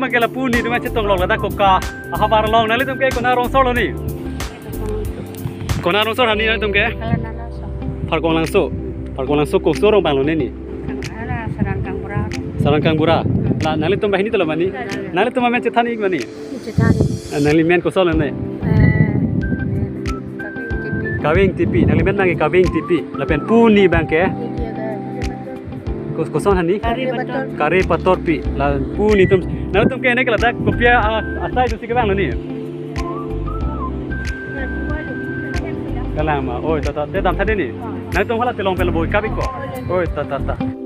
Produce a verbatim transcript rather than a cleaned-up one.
Ke lapu netum chetong long ladak koka ahavar along. Nanglitum ke konat rongso lo ni? Konat rongso hani nanglitum ke? Pharkong Langso. Pharkong Langso koso arong abang lo ne ni? Sarang Kangbura. Sarang Kangbura. La nanglitum banghini ta lo mani? Nanglitum amen chethan ik mani? Chethan ik. Ah, nangli men koson lo ne? Eh, Kaving Tipi. Kaving Tipi. Nangli men nang Kaving Tipi. Lapen pu ne abang ke? Kos-, koson hani? Kare Pator. Kare Patorpi. Lapu netum. Nanglitum ke ne ke ladak kopi a, asai tu si kevang lo ni? Kalang ma. Oi, ta, ta, te damtha dei ni. Nanglitum hala telong pen lo boi kap ik ko. Oi, ta, ta, ta.